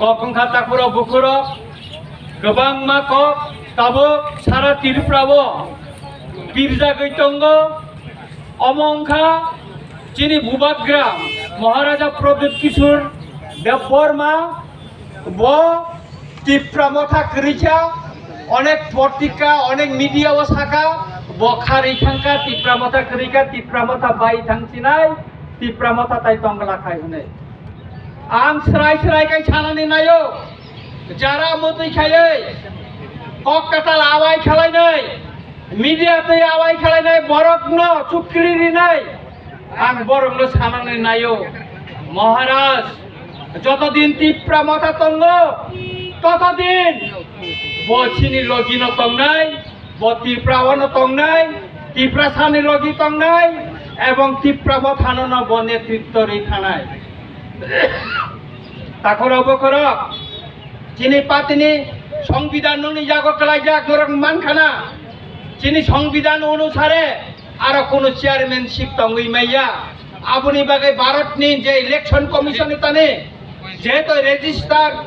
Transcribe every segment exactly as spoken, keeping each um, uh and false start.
Kok wngkha takhurok bukhurok, kwbangma kok tabuk sara Tripura o pirjagwi tongo. Omo wngkha chini Bubagra Maharaja Pradyut Kishore Debbarma, bo Tipra Motha kwrwi kha, onek potrika, onek media o sakha, bo kharwi thangkha, Tipra Motha kwrwi kha, Tipra Motha bai thang sinai, Tipra Motha tai tongla khai hwnwi. Ang srai srai kai sanani naio, jara motwi khaiwi kok kwtal awai khalainai, media twi awai khalainai borokno chukli rinai, ang borokno sanani naio. Maharaj, jotodin Tipra Motha tongo, totodin bo chini logino tongnai, bo Tipra ono tongnai, Tiprasani logi tongnai, ebong Tipra Mothano no bo netritto ri thanai. Takhorok bokhorok, chini party ni songbidan nungni yago kwlaijak norok mankhana, chini songbidan onusare aro kunu chairmanship tongwi maya. Aboni bagwi Bharat ni je election commission ni tani jehetu register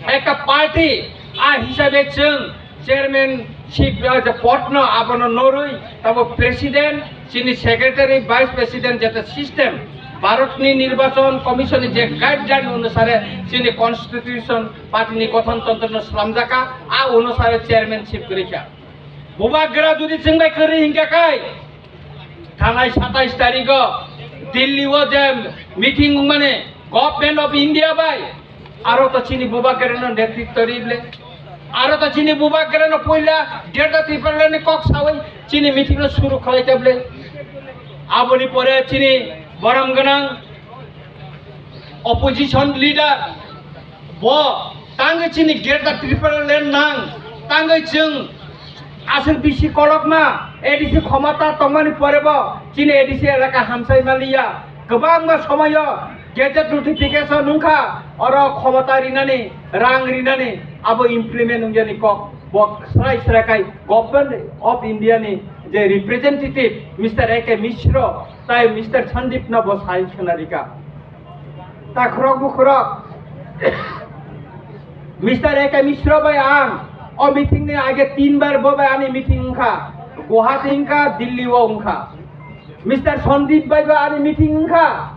ekta party, a hisabe chwng chairmanship, uh, je pod no abono norwi, tabo president, chini secretary, vice president, jeta system Bharat ni nirbachon commission ni je guideline onusare chini constitution party ni gothon tontro no slamjaka, a onusare chairmanship kwrwi kha. Bubagra jodi chwng bai kwrwi hinkha kai, thanai satais tarigo Delhi o je meeting wngmani Government of India bai, aro to chini Bubagra no netritto rible, aro to chini Bubagra no poila Greater Tipraland ni kok sawi chini meeting no suru khalai table. Aboni pore chini borom gwnang opposition leader bo tangwi chini Greater Tipraland nang tangwi chwng aswk bisi kolokma A D C khomota tongmani pore bo chini A D C elaka hamsai maliya. Kwbangma somoyo gazette notification wngkha, oro khomota rinani, rang rinani abo implement wngyani kok bo srai srai kai Government of India ni je representative Mister A K Mishra tai Mister Sandeep no bo sai khwnarika. Takhorok bukhorok, Mister A K Mishra bai ang o meeting ni age tin bar bo bai ani meeting wngkha, Guwahati wngkha, Delhi o wngkha. Mister Sandeep bai bo ani meeting wngkha.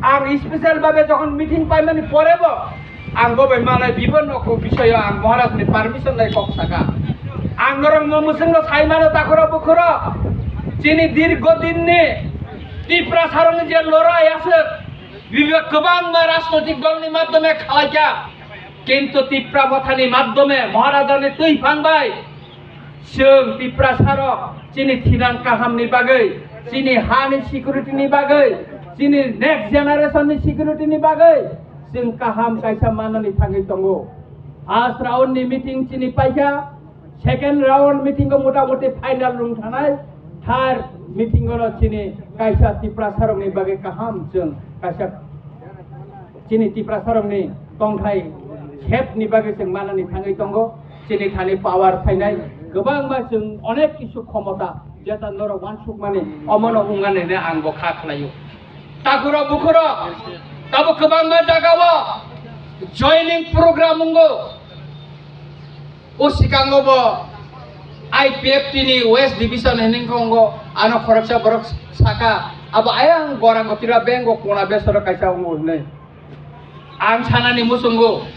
Ang special babe jokhon meeting paimani pore bo ang bo bai malai bibo nokho bisoyo ang Maharaj ni permission lai kok saka. Ang norok mo musung no sai mano takhorok bukhorok. Chini dirgo din ni Tiprasarokni je lorai aswk, bibo kwbangma rajnoitik dolni madhyome khalaikha, kintu Tipra Mothani madhyome Maharajani twi phang bai chwng Tiprasarok chini thinang kahamni bagwi, chini hani security ni bagwi, chini next generation ni security ni bagwi chwng kaham kaisa manani thangwi tongo. First round ni meeting chini paikha, second round meeting o mota moti final rung thanai, third meeting o no chini kaisa Tiprasarokni bagwi kaham chwng kaisa chini Tiprasarokni tongthai sep ni bagwi chwng manani thangwi tongo. Chini thani power phainai kwbangma chwng onek kisu khomota jeta norok wansukmani omono wngmani hwnwi ang bo kha khlaio. Takhurok bukhurok tabo kwbangma jagao joining program wngo. O sikango bo I P F T ni West Division hinwi wngkha, wngo, ano khoroksa borok saka, abo ayang Gorang Gotira Bank o kona besoro kaisa wngo hinwi. Ang sanani muchungo,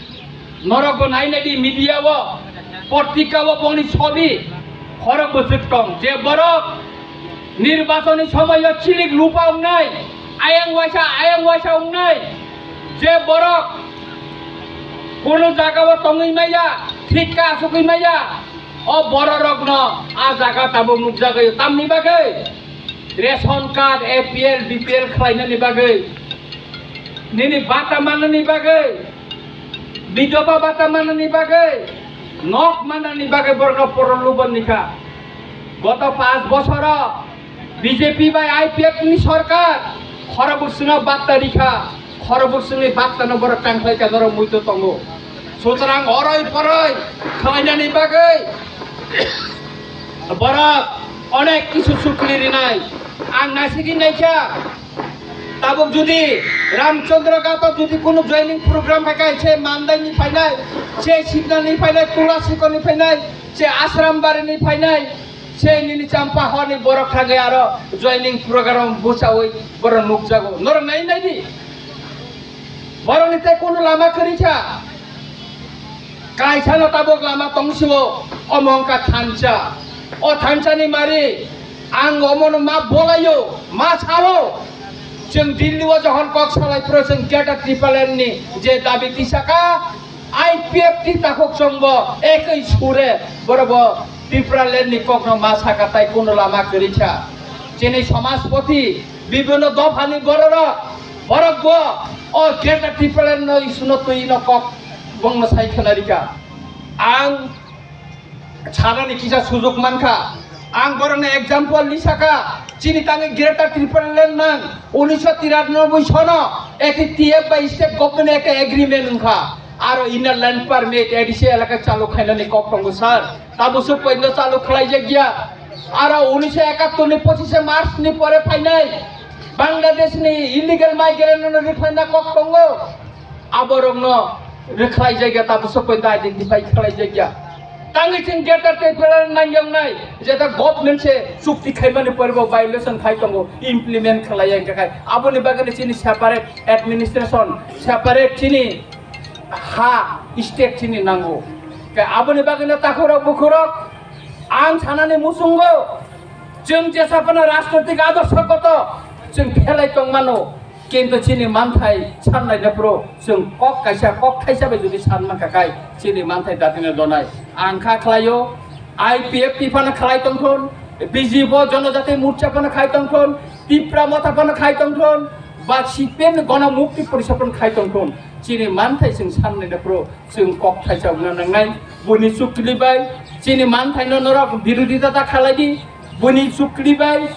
norok bo nainai di media o, potrika o boni sobi, khorok bwswk tong, je borok nirbachoni somoyo chilik lupa wngnai, ayang waisa, ayang waisa wngnai, je borok kunu jagao tongwi maya, thikka asugwi maya, o bororokno a jaga tabuk nukjagwi tamni bagwi ration card, A P L, B P L khlainani bagwi, nini bata mannani bagwi, bidoba bata mannani bagwi, nok mannani bagwi borokno porol lubon nikha. Goto panch bosoro B J P bai I P F ni sorkar khorok bwswngno batta rikha, khorok bwswngni battano borok tangkhlai kha norok muito tongo. Sutrang oroi poroi khlainani bagwi borok onek kisu sukli rinai. Ang naisingwi naikha, Tabuk jodi Ramchandra Ghat o jodi kunu joining program hai khe, se Mandai ni phainai, se Sibna ni phainai, Tulasikon ni phainai, se Ashram Bari ni phainai, se nini Champa hor ni borok thangwi aro joining program bwchawi borok nukjago. Norok nai nai di. Borok ni tei kunu lama kwrwi kha. Kaisa no tabuk lama tong sio, omo wngkha thansa. O thansa ni mari ang omo no ma bolaio, ma sao. Chwng Delhi o jokhon kok salai phuru chwng Greater Tipraland ni je dabi tisaka, I P F T takhuk chwng bo ekoi sure borok bo Tipraland ni kok no ma saka tai kunu lama kwrwi kha. Chini Samajpati bibhinno dopha ni bororok, borok bo o Greater Tipraland no issue no twi no kok bongno sai khwna rikha. Ang sanani kisa sujok mankha. Ang borokno example ni saka, chini tangwi Greater Tipraland nang, unisho tiranoboi sono A T T F bai state government ekta agreement wngkha. Aro inner line permit A D C elaka chalu khainani kok tongo sir. Tabuk swk poito chalu khlaijak ya. Aro unisho ekattor ni pochishe March ni pore phainai Bangladesh ni illegal migrant no rwphaina kok tongo. Aborokno rwkhlai jagya, tabuk swk poito identify khlai jagya. Tangwi chwng Greater Tipraland nangyangnai, jeta government se chukti khaimani pore bo violation khai tongo, implement khlai ya khai. Aboni bagwi chini separate administration, separate chini ha state chini nango. Khe aboni bagwi takhurok bukhurok ang sanani muchungo, chwng jesa phano rajnoitik adorsho koto chwng phelai tongmano. Kintu chini manthai sannaina phuru chwng kok kaisa, kok thaisa bai jodi san mankha khai, chini manthai datina donai. Ang kha khlaio, I P F T phano khlai tongthun, B J P o Jonojati Morcha phano khai tongthun, Tipra Motha phano khai tongthun, ba C P M ni Gono Mukti Porishad phano khai tongthun. Chini manthai chwng sannaina phuru chwng kok thaisa wngna nangnai. Buini chukli bai chini manthaino norok birodita ta khalai di. Buini chukli bai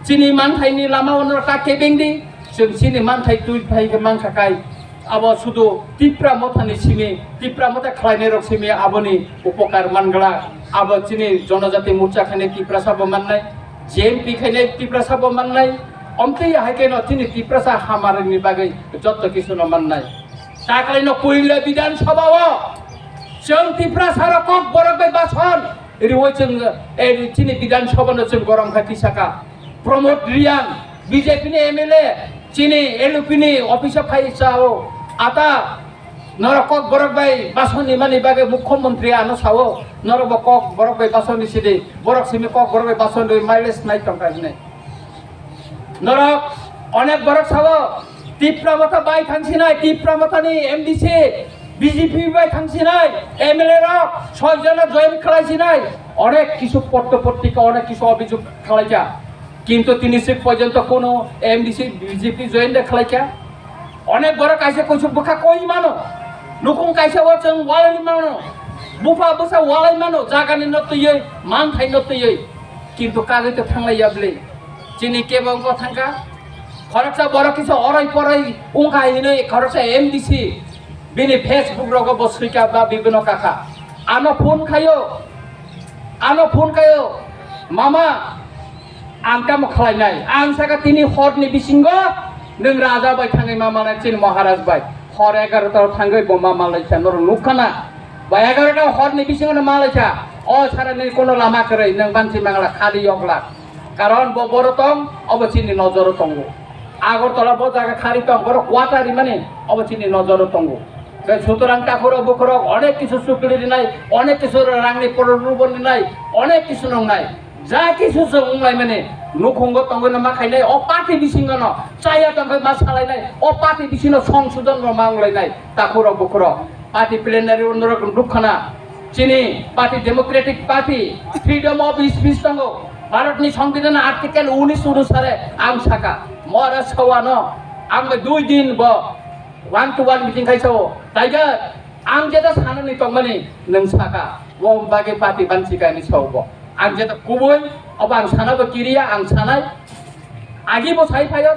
chini manthaini lama ono ta kebeng di, chwng chini manthai twi phai khe mankha kai. Abo sudu Tipra Mothani simi, Tipra Motha khlainairok simi aboni upokar mangla. Abo chini Jonojati Morcha khainai Tiprasa bo mannai, J M P khainai Tiprasa bo mannai. Omtwi hai kheno chini Tiprasa hamarni bagwi jotto kisu no mannai. Taklaino puila Bidhan Sabha o chwng Tiprasa rok kok borok bai bason riwi chwng, eh, chini Bidhan Sabha no chwng gorom kha tisaka. Pramod Reang, B J P ni M L A, chini L U P ni office o phai sao, ata norok kok borok bai bason ni mani bagwi Mukhyamantri ano sao, norok bo kok borok bai bason ni sidi, borok simi kok borok bai bason ni mileage nai tongkha hinwi. Norok onek borok sao, Tipra Motha bai thangsinai, Tipra Mothani M D C, B J P bai thangsinai, M L A rok soi jona join khlaisinai, onek kisu potto pottika onek kisu obhijog khlaikha. Kintu tini sik porjonto kono M D C B J P join de khlaikha. Onek borok kaisa kuchuk bwkha koi mano, nukhung kaisa o chwng walai mano, bupha bwsa walai mano, jagani no twiwi, manthai no twiwi. Kintu kagwi to thanglai ya bwle. Chini kebo wngkha thangkha. Khoroksa borok kisa orai porai wngkha hinwi khoroksa M D C bini Facebook rogo bo swika ba bibino kakha. Ano phone khayo. Ano phone khayo. Mama, ang tamo khlainai. Ang saka tini horni bisingo nwng raja bai thangwi ma malai chini Maharaj bai. Hor egarota o thangwi bo ma malai cha norok nukha na. Ba egarota horni bisingo no malai cha. O sara ni kono lama kwrwi nwng bansi mangla khali yokla. Karon bo boro tong, obo chini nojoro tongo. Agartala bo jaga khari tong, boro quarter rimani, obo chini nojoro tongo. Tei sutorang takhurok bukhurok onek kisu chukli rinai, onek kisu rangni prolobon rinai, onek kisu nongnai. Ja kisu se wnglaimani, nukhungo tongwi no ma khainai, o party bisingo no chaya tongkhe ma salainai, o party bisingo songsodon no ma wnglainai, takhurok bukhurok. Party plenary o norok nukha na. Chini party Democratic Party freedom of speech tongo. Bharatni Songbidan Article unis onusare ang saka, mora sawano ang bai dui din bo one to one meeting khai sao. Tiger, ang jeta sanani tongmani nwng saka, bo bagwi party bansi kaini sao bo. Ang jeta kubui, obo ang sana bo kiriya, ang sanai. Agi bo sai phaio,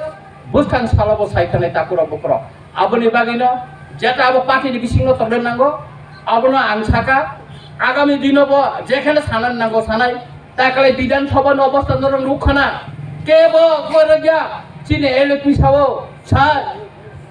bwskang salo bo sai thanai takhurok bukhurok. Aboni bagwino jeta abo party ni bisingo tongna nango, abono ang saka, agami dino bo jekhane sana nango sanai, takalai Bidhan Sabha ni obostha norok nukha na, kebo gorokya chini L P sao, Sir,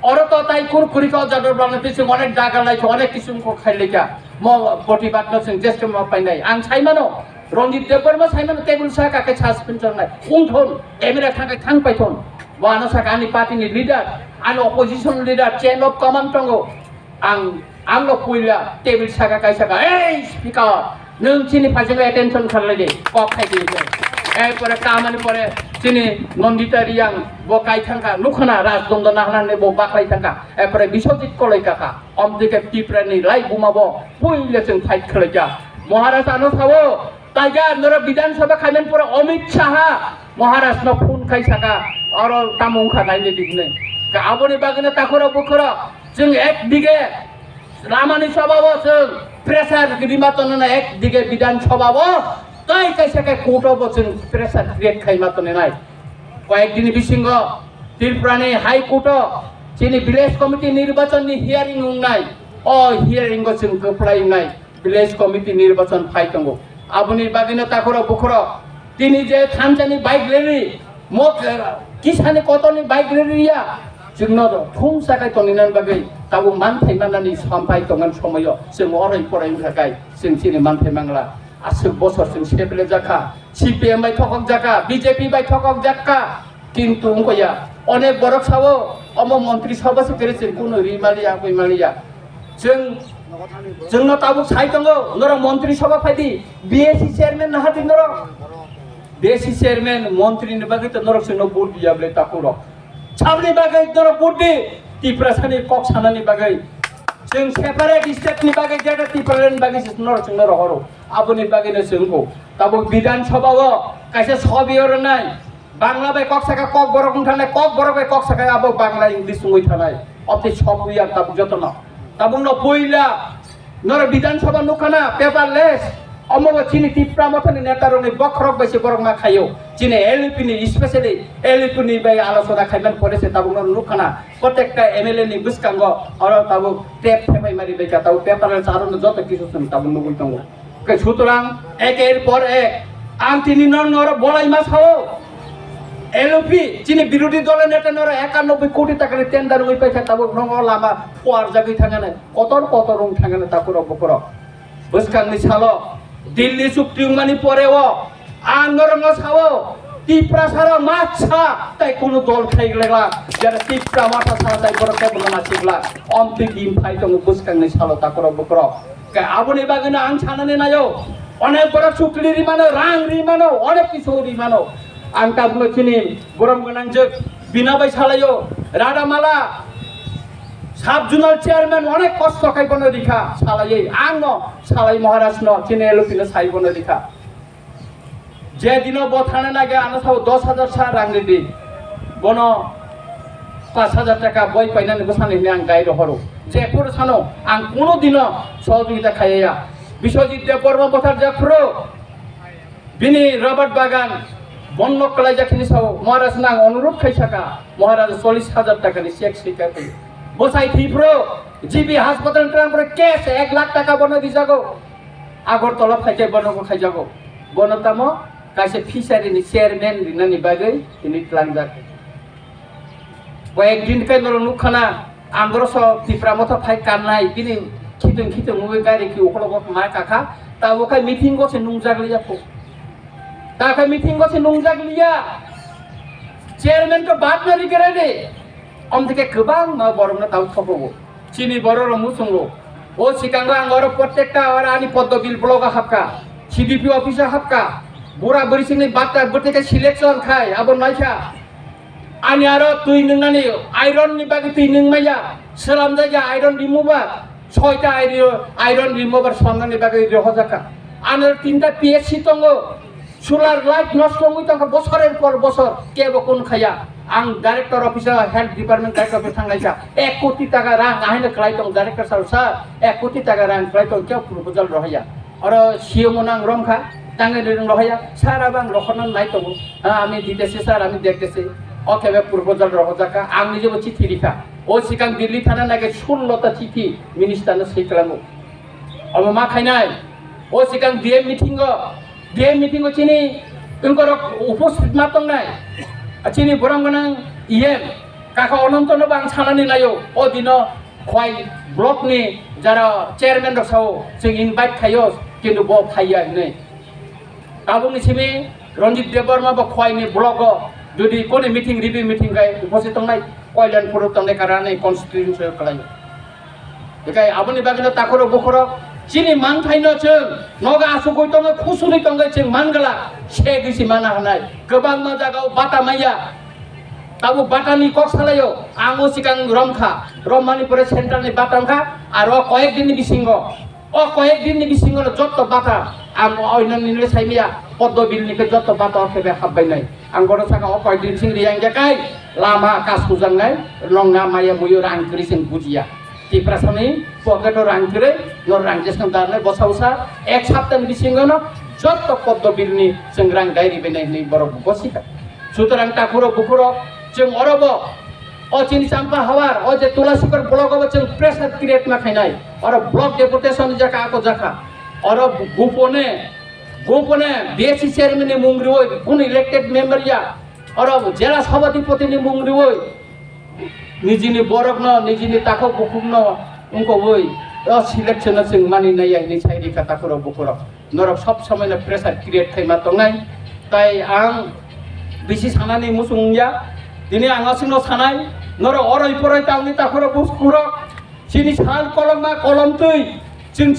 oro to tai kur kuri ko jador bang twi chwng onek daga lai kho, onek kisum ko khai lai kha. Mo protibad no chwng jesto ma painai. Ang sai mano, Ranjit Debbarma sai mano table sa ka kai suspension nai. Ung thon, M L A thang kai thang pai thon. Bo ano sa ka ani party ni leader, ani opposition leader, chain of command tongo. Ang, ang no puila table saka kai saka, "Ei speaker, nwng chini phaisano attention khalai de, kok khai di." Erpore kamani pore chini Nandita Reang bo kai thangkha, nukhana Rajdondo nahanani bo baklai thangkha. Erpore Biswajit kolai kaka, omdike Tipra ni lai buma bo puila chwng fight khalai kha. Maharaj ano sao, Taiga, norok Bidhan Sabha khaimani pore Amit Shah Maharaj no phone khai saka, oro tamo wngkha naini digni. Ka aboni bagwino takhurok bukhurok, chwng ek dige Ramani Sabha o chwng pressure rima tongnai, ek dige Bidhan Sabha o tai kaisa kai court o bo chwng pressure create khaima tongnai. Koyek dini bisingo Tripura ni High Court o chini village committee nirbachon ni hearing wngnai. O hearing o chwng kwplai wngnai. Village committee nirbachon phai tongo. Aboni bagwino takhurok bukhurok tini je thansa ni bike rally, mo, eh, kisa ni kotor ni bike rally ya, chwngno thumsa khai tongna bagwi tabuk manthai manani sampai tongmani somoyo chwng orai porai wngkha khai chwng chini manthai mangla. Aswk bosor chwng sebele jakha, C P M bai thokok jakha, B J P bai thokok jakha. Kintu wngkha ya, onek borok sao, omo montri sabha se kwrwi chwng kunu ri maliya, wi maliya. Chwng, chwngno tabuk sai tongo, norok montri sabha phaidi, B S C chairman nahardi norok. B S C chairman, montri ni bagwi to norok chwngno vote diya bwle takhurok. Sabni bagwi norok vote di, Tiprasani kok sanani bagwi. Chwng separate state ni bagwi, Greater Tipraland bagwi se norok chwngno rohoro. Aboni bagwino chwng wngkho. Tabuk Bidhan Sabha o kaisa sobi oro nai. Bangla bai kok saka kok borok wng thangna, kok borok bai kok saka abo Bangla English wngwi thanai. Obtwi sob wi ang tabuk jotono. Tabukno puila norok Bidhan Sabha nukha na, paperless. Omo bo chini Tipra Mothani neta rokni bokhorok bai se borok ma khaio. Chini L P ni, especially L P ni bai alochona khaiman pore se tabuk norok nukha na. Protekta M L A ni bwskango oro tabuk tape thepai mari bai kha, tabuk paperless aro no joto kisu chwng tabuk nugwi tongo. Ke sutorang eker por ek ang tini no noro bolai ma sao. L P chini birodhi dolo neta noro ekanoboi koti taka ni tender wngwi paikha, tabuk nongo lama puar jagwi thangane, kotor kotor wng thangane takhurok bukhurok. Bwskangni salo Delhi chukti wngmani pore o ang norokno sao, Tiprasarok matsa tai kunu dol khlai glak, jara Tipra matha sa tai borok tei bono nachi glak. Omtwi din phai tongo bwskangni salo takhurok bukhurok. Khe aboni bagwino ang sanani naio, onek borok sukli ri mano, rang ri mano, onek kisu ri mano. Ang tabukno chini borom gwnangjwk bina bai salaio, Radamala sub zonal chairman onek kosto khai bono rikha salaiwi, angno salai Maharaj no chini L P no sai bono rikha. Je dino bo thana nage ano sao dos hajar sa rang ridi. Bono pash hajar taka boi painani bwsani hwnwi ang dai rohoro. Je phuru sano ang kuno dino sohojogita khaiya. Biswajit Debbarma botharjak phuru bini Robert bagan bondo kwlaijak hwnwi sao. Maharaj no ang onurudh khai saka, Maharaj chollish hajar taka ni cheque swika phai. Bwsai thwi phuru G B hospital twlang phuru cash ek lakh taka bono rijago. Agartala phai khe bono bo khaijago. Bono tamo kaisa fishery ni chairman rinani bagwi tini tlangjak. Koyek din khe norok nukha na, ang oro so Tipra Motha phai kannai, bini khitung khitung wngwi gari ki ukhologo ma kakha, tabuk khai meeting o se nungjak liya kho. Ta khai meeting o se nungjak liya. Chairman to baat na rikhe re de. Omtike kwbangma borokno tau thokogo. Chini bororok muchungo. O sikango ang oro protekta oro ani Poddobil blogo hapka, C D P office o hapka. Bura bwrwi singni batta bwtwi khe selection khai abo naikha. Ani aro twi nungnani iron ni bagwi twi nungmaya. Swlamjak ya iron remover. Soita iron, iron remover swlamnani bagwi rohorjakha. Ani aro tinta P S C tongo. Solar light nosto wngwi tongkha bosorer por bosor, kebo kun khaya. Ang director office o, health department director office thanglaisa. Ek koti taka rang ahaino kwlai tong director sir, sir, ek koti taka rang kwlai tong, kebo proposal rohaya. Oro C M o nang romkha, tangwi rwng rohaya, sir abo ang rohorna nai tongo. Ha, ami ditechi sir, ami dektechi. O kebo proposal rohorjakha, ang nijebo chithi rikha. O sikang Delhi thana nage sullo ta chithi minister no swi kwlango. Omo ma khainai? O sikang D M meeting o, D M meeting o chini wngkorok uposthit ma tongnai. A chini borom gwnang E M, Kaka Onontono bo ang sanani naio, o dino Khowai block ni jara chairman rok sao, chwng invite khaio, kintu bo phaiya hinwi. Tabukni simi Ranjit Debbarma bo Khowai ni block o jodi koni meeting, review meeting khai upasthit tongnai, Kalyanpur tongnai, karani constituency o kwlai. Bekai aboni bagwino takhurok bukhurok chini manthaino chwng nogo asugwi tongo, khusugwi tongo, chwng mangala se gisi mana hwnai. Kwbangma jagao bata maya. Tabuk batani kok salaio, ang o sikang romkha, rommani pore central ni bata wngkha, aro koyek din ni bisingo, o koyek din ni bisingo no jotto bata, ang o oinoni nile saimaya, Poddo bill ni khe jotto bata o khe be hapbainai. Ang bono saka o koyek din sing riyang ya kai, lama kas hujaknai, nongna maya muiyo rang kwrwi sing bujiya. Tiprasani pocket o rang kwrwi, no rang jesno darnai bosa usa, ek sapta ni bisingo no jotto Poddo bill ni chwng rang dai ribainai hinwi borok bo sikha. Sutorang takhurok bukhurok chwng oro bo o chini Champa Hawar o je Tulasikor block o bo chwng pressure create ma khainai. Oro block deputation ni jaka ako jaka. Oro gupone, gupone B S C chairman ni mung riwi, kunu elected member ya. Oro jela sabhapati ni mung riwi. Nijini borokno, nijini takhuk bukhukno wngkogwi o selection-o chwng mani naiya hinwi sai rikha takhurok bukhurok. Norok sob somoino pressure create khaima tongnai. Tai ang bisi sanani muchung wngya. Tini ang aswkno sanai, norok oroi poroi tangni takhurok bukhurok. Chini sal kolomma kolomtwi. Chwng,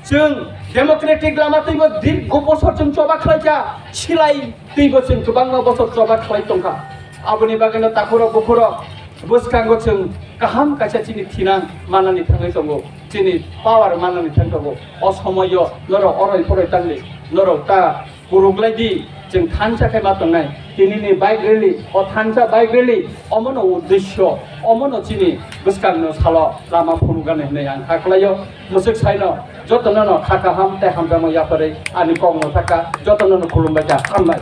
chwng democratic lama twibo dirgo bosor chwng choba khlaikha, silai twibo chwng kwbangma bosor choba khlai tongkha. Aboni bagwino takhurok bukhurok bwskango chwng kaham kaisa chini thinang manani thangwi tongo, chini power manani thang tongo. O somoyo norok oroi poroi tangli, norok ta kuruklai di, chwng thansa khe ma tongnai. Tinini bike rally, o thansa bike rally, omono uddesyo, omono chini bwskangno salo lama phunukgani hinwi ang kha khlaio. Mwswk saino jotono no kha kaham tei hamjakma yapharwi ani kokno sakha, jotono no khulumbai kha, hambai.